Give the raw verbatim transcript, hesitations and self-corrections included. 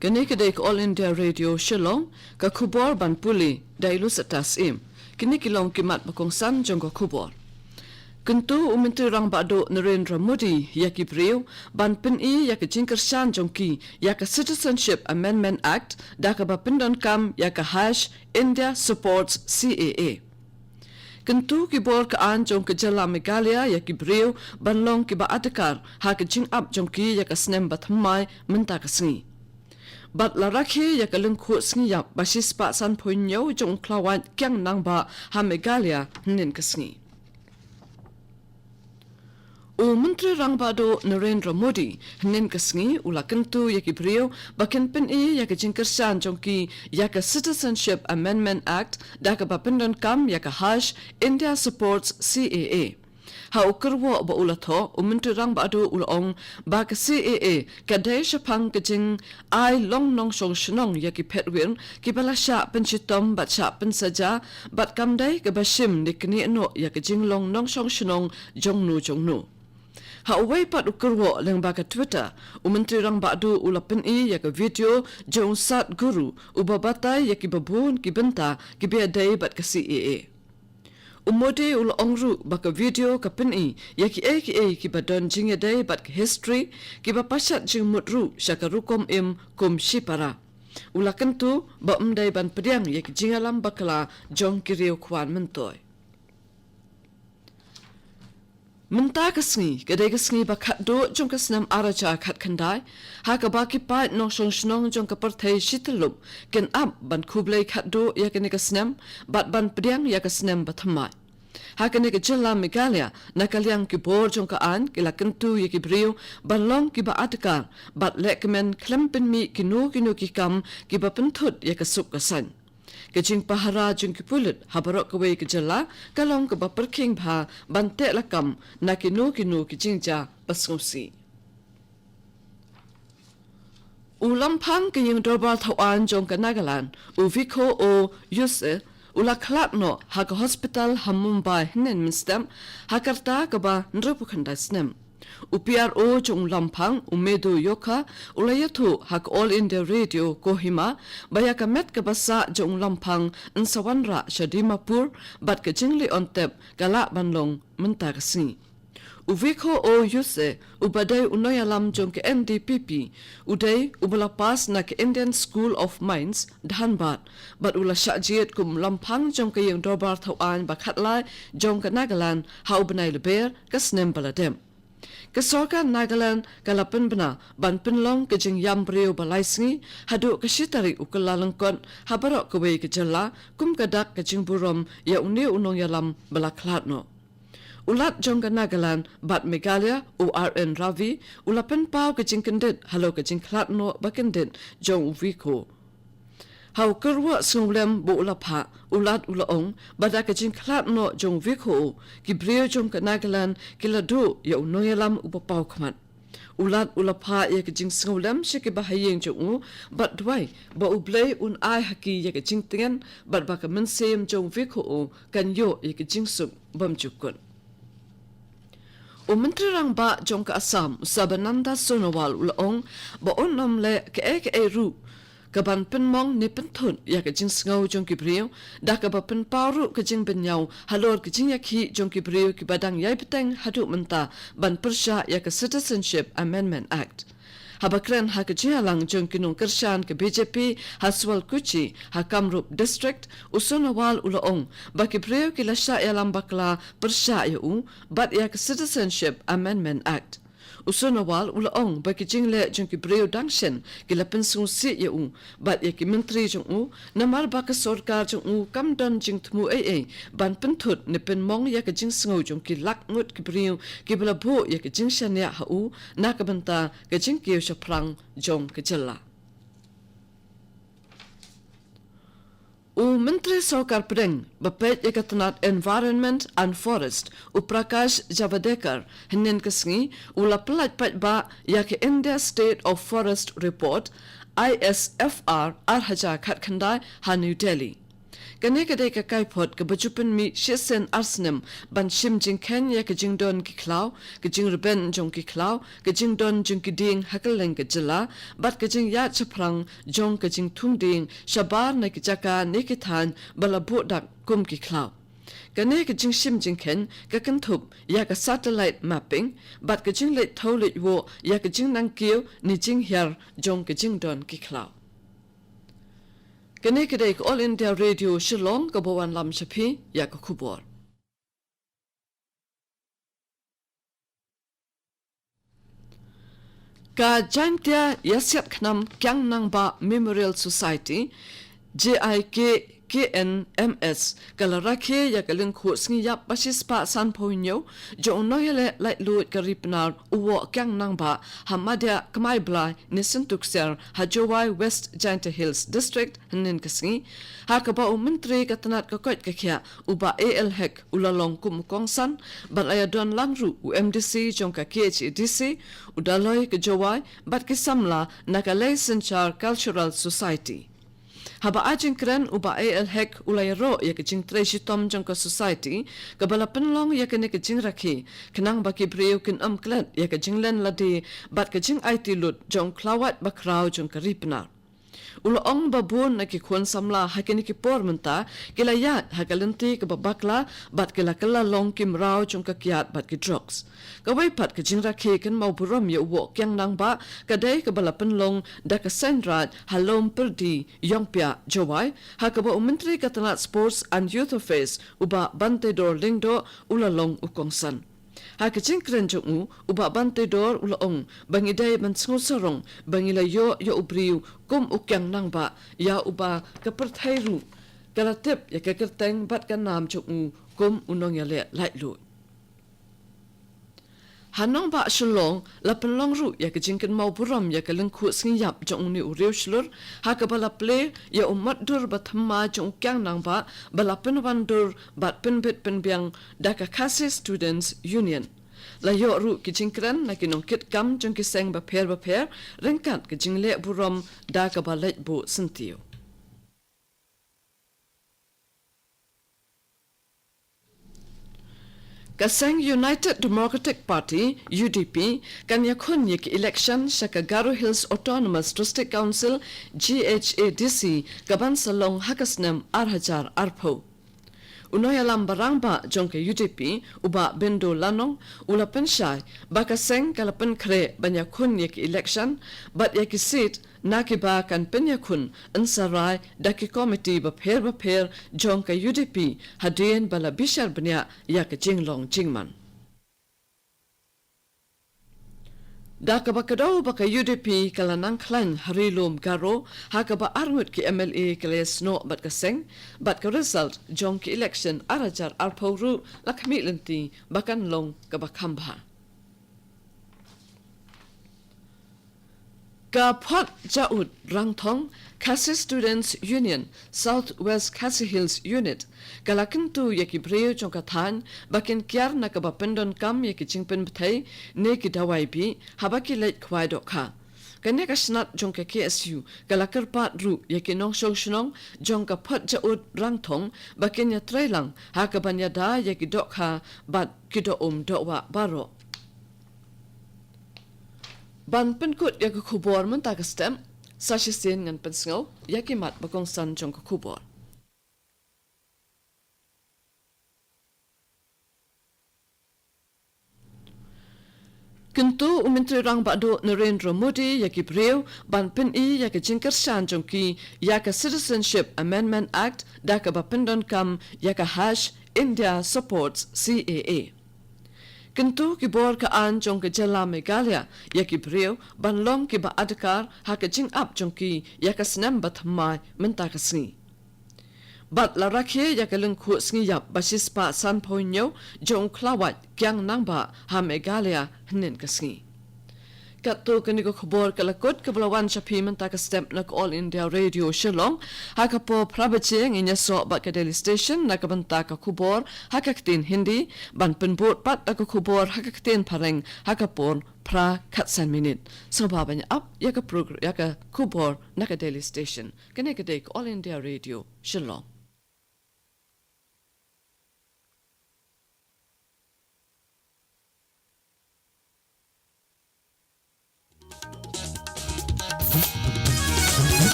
Kane ka dei ka All India Radio Shillong, ka khubor ban pule da i Lusata Syiem. Kine ki long ki mat ba kongsan jong ka khubor. Kyntu u Myntri Rangbah Duh Narendra Modi ïa ki briew ban pyni ïa ka jingkyrshan jong ki ïa ka Citizenship Amendment Act da kaba pyndonkam ïa ka hash India supports C A A. Kyntu ki bor ka aiñ jong ka jylla Meghalaya ïa ki briew ban long kiba adkar ha ka jingap jong ki ïa ka snem bathymmai mynta ka sngi. Bad la rakhe ïa ka lyngkhuh sngi ïap ba shispah sanphew hynñiew jong u khlawait kiang nangbah ha Meghalaya hynnin ka sngi. U Myntri Rangbah Duh Narendra Modi hynnin ka sngi u la kyntu ïa ki briew ba kin pyni ïa ka jingkyrshan jong ki ïa ka Citizenship Amendment Act da kaba pyndonkam ïa ka hash India supports C A A. Ha u kyrwoh ba u la thoh, u Myntri Rangbah Duh u la ong ba ka C A A ka dei shaphang ka jingai long nongshong shnong ïa ki phet wir kiba la shah pynshitom bad shah pynsaja, bad kam dei kaba shim ne knieh noh ïa ka jinglong nongshong shnong jong no jong no. Ha uwei pat u kyrwoh lyngba ka Twitter, u Myntri Rangbah Duh u la pyni ïa ka video jong u Sadhguru uba batai ïa kiba bun ki bynta kiba ïadei bad ka C A A. U Modi u la ong ruh ba ka video ka pyni ïa kiei kiei kiba don jingïadei bad ka history, kiba pashat jingmut ruh sha ka rukom im kum shipara. U la kyntu ba ym dei ban pdiang ïa ki jingïalam bakla jong ki riew khwan myntoi. Mynta ka sngi ka dei ka sngi ba khatduh jong ka snem ar hajar khatkhyndai, ha kaba ki paid nongshong shnong jong ka pyrthei shi tyllup kin ap ban khublei khatduh ïa kane ka snem bad ban pdiang ïa ka snem bathymmai. Ha kane ka jylla Meghalaya, na ka liang ki bor jong ka aiñ ki la kyntu ïa ki briew ban long kiba adkar bad lehkmen khlem pynmih kino kino ki kam kiba pynthut ïa ka suk ka saiñ. Ka jingpahara jong ki pulit ha baroh kawei ka jylla ka long kaba pyrkhing bha ban teh lakam na kino kino ki jingjia ba sngewsih. U Lamphang ka Ïing Dorbar Thawaiñ jong ka Nagaland, u Vikho O Yuse, u la khlad noh ha ka hospital ha Mumbai hynnin mynstep, ha ka rta kaba hynriewphew khyndai snem. U P R O jong u Lamphang, u Medu Yokha, u la ïathuh ha ka All India Radio Kohima ba ïa ka met kaba sah jong u Lamphang yn sa wanrah sha Dimapur, bad ka jingleh on tep ka lah ban long mynta ka sngi. U Vikho O Yuse, uba dei u nongïalam jong ka N D P P, u dei uba la pass na ka Indian School of Mines, Dhanbad, bad u la shah jied kum u Lamphang jong ka Ïing Dorbar Thawaiñ ba khatlai jong ka Nagaland ha u bnai Lber ka snem ba la dep. Ka sorkar Nagaland ka la pynbna ban pynlong ka jingïam briew ba lai sngi haduh ka shi tarik u Kyllalyngkot ha baroh kawei ka jylla, kum ka dak ka jingburom ïa une u nongïalam ba la khlad noh. U Lat jong ka Nagaland bad Meghalaya, u R N Ravi, u la pynpaw ka jingkyndit halor ka jingkhlad noh ba kyndit jong u Vikho. Ha u kyrwoh sngewlem ba u la phah, u Lat u la ong ba da ka jingkhlad noh jong u Vikho, ki briew jong ka Nagaland ki la duh ïa u nongïalam uba paw khmat. U Lat u la phah ïa ka jingsngewlem sha kiba ha ïing jong u, bad duwai ba U Blei un ai ha ki ïa ka jingtngen, bad ba ka mynsiem jong u Vikho kan ïoh ïa ka jingsuk bymjukut. U Myntri Rangbah jong ka Assam, u Sarbananda Sonowal, u la ong ba un ym leh kaei kaei ruh kaban pynmong ne pynthut ïa ka jingsngew jong ki briew, da kaba pynpaw ruh ka jingbynñiaw halor ka jingïakhih jong ki briew kiba dang ïai bteng haduh mynta ban pyrshah ïa ka Citizenship Amendment Act. Haba kren ha ka jingïalang jong ki nongkyrshan ka B J P ha Sawalkuchi, ha Kamrup District, u Sonowal u la ong ba ki briew ki la shah ïalam bakla pyrshah ïa u bad ïa ka Citizenship Amendment Act. U Sonowal u la ong ba ki jingleh jong ki briew dang shen ki la pynsngewsih ïa u bad ïa ki myntri jong u, namar ba ka sorkar jong u kam don jingthmu ei ei ban pynthut ne pynmong ïa ka jingsngew jong ki lak ngut ki briew kiba la buh ïa ka jingshaniah ha u na ka bynta ka jingkiew shaphrang jong ka jylla. U Myntri Sorkar Pdeng ba peit ïa ka tnat Environment and Forest, u Prakash Javadekar, hynnin ka sngi u la pyllait paidbah ïa ka India State of Forest Report, I S F R, ar hajar khatkhyndai ha New Delhi. Kane ka dei ka kaiphod kaba ju pynmih shisien ar snem ban shim jingkheiñ ïa ka jingdon ki khlaw, ka jingrben jong ki khlaw, ka jingdon jong ki dieng ha kylleng ka jylla, bad ka jingïaid shaphrang jong ka jingthung dieng shabar na ki jaka ne ki thaiñ ba la buh dak kum ki khlaw. Kane ka jingshim jingkheiñ ka kynthup ïa ka satellite mapping bad ka jingleit thew leit wuh ïa ka jingnang kiew ne jinghiar jong ka jingdon ki khlaw. Kane ka dei ka All India Radio Shillong kaba wanlam sha phi ïa ka khubor. Ka Jaintia Ïasiat Khnam Kiang Nangbah Memorial Society, J I K K N M S, ka la rakhe ïa ka lyngkhuh sngi ïap ba shispah sanphew hynñiew jong u nongïaleh laitluid ka Ri Pnar u Woh Kiang Nangbah ha Madiah Kmai Blai ne Syntuksiar ha Jowai, West Jaintia Hills District, hynnin ka sngi, ha kaba u Myntri ka tnat ka koit ka khiah u Bah A L Hek u la long kum u kongsan, bad la ïadon lang ruh u M D C jong ka K H A D C, u Daloi ka Jowai, bad ki samla na ka Lei Synshar Cultural Society. Haba ai jingkren u Bah A L Hek u la ïaroh ïa ka jingtrei shitom jong ka society kaba la pynlong ïa kane ka jingrakhe, khnang ba ki briew kin ym klet ïa ka jinglen lade bad ka jingaiti lut jong u khlawait bakhraw jong ka Ri Pnar. U la ong ba bun na ki khun samla ha kine ki por mynta ki la ïaid ha ka lynti kaba bakla bad ki la kylla long ki mraw jong ka kiad bad ki drugs. Kawei pat ka jingrakhe kynmaw burom ïa u Woh Kiang Nangbah ka dei kaba la pynlong da ka Seiñ Raij ha Lum Pyrdi, Ïongpiah, Jowai, ha kaba u Myntri ka tnat Sports and Youth Affairs u Bah Bantador Lyngdoh u la long u kongsan. Ha ka jingkren jong u, u Bah Bantador u la ong ba ngi dei ban sngewsarong ba ngi la ïoh ïa u briew kum u Kiang Nangbah, ïa uba ka pyrthei ruh ka la tip ïa ka kyrteng bad ka nam jong u kum u nongïaleh laitluid. Ha nongbah Shillong la pynlong ruh ïa ka jingkynmaw burom ïa ka lyngkhuh sngi ïap jong une u riewshlur, ha kaba la plie ïa u mot dur ba thymmai jong u Kiang Nangbah ba la pynwandur bad pynbit pynbiang da ka Khasi Students Union. La ïoh ruh ki jingkren na ki nongkitkam jong ki seng bapher bapher ryngkat ka jingleh burom da kaba leit buh syntiew. Ka seng United Democratic Party, U D P, kan ïakhun ïa ki election sha ka Garo Hills Autonomous District Council, G H A D C, kaban sa long ha ka snem ar hajar arphew. U nongïalam ba rangbah jong ka U D P, u Bah Bindo Lanong, u la pynshai ba ka seng ka la pynkhreh ban ïakhun ïa ki election bad ïa ki seat na kiba kan pynïakhun yn sa rai da ki komiti bapher bapher jong ka U D P hadien ba la bishar bniah ïa ka jinglong jingman. Da kaba kdew ba ka U D P ka la nang khlaiñ ha Ri Lum Garo, ha kaba arngut ki M L A ki la ïasnoh bad ka seng, bad ka result jong ki election ar hajar arphew ruh la khmih lynti ba kan long kaba kham bha. Ka Phot Jaud Rangthong Khasi Students Union South West Khasi Hills Unit ka la kyntu ïa ki briew jong ka thaiñ ba kin kiar na kaba pyndonkam ïa ki jingpynbthei ne ki dawai bih haba ki leit khwai dohkha. Kane ka shnat jong ka K S U ka la kyrpad ruh ïa ki nongshong shnong jong ka Phot Jaud Rangthong ba kin ïatreilang ha kaban ïada ïa ki dohkha bad ki dohum dohwah baroh. Ban pynkut ïa ka khubor mynta ka step, sa shisien ngan pynsngew ïa ki mat ba kongsan jong ka khubor. Kyntu u Myntri Rangbah Duh Narendra Modi ïa ki briew ban pyni ïa ka jingkyrshan jong ki ïa ka Citizenship Amendment Act da kaba pyndonkam ïa ka hash India Supports C A A. Kyntu ki bor ka aiñ jong ka jylla Meghalaya ïa ki briew ban long kiba adkar ha ka jingap jong ki ïa ka snem ba thymmai mynta ka sngi. Bad la rakhe ïa ka lyngkhuh sngi ïap ba shispah sanphew hynñiew jong u khlawait Kiang Nangbah ha Meghalaya hynnin ka sngi. Katto katne ka khubor ka la kut kaba la wan sha phi mynta ka step na ka All India Radio Shillong. Ha ka por phra baje ngin ïasoh bad ka Delhi Station na ka bynta ka khubor ha ka ktien Hindi, ban pynbud pat da ka khubor ha ka ktien Phareng ha ka por phra khatsan minit. Sngewbha ban ïa ap ïa ka progr-, ïa ka khubor na ka Delhi Station. Kane ka dei ka All India Radio Shillong.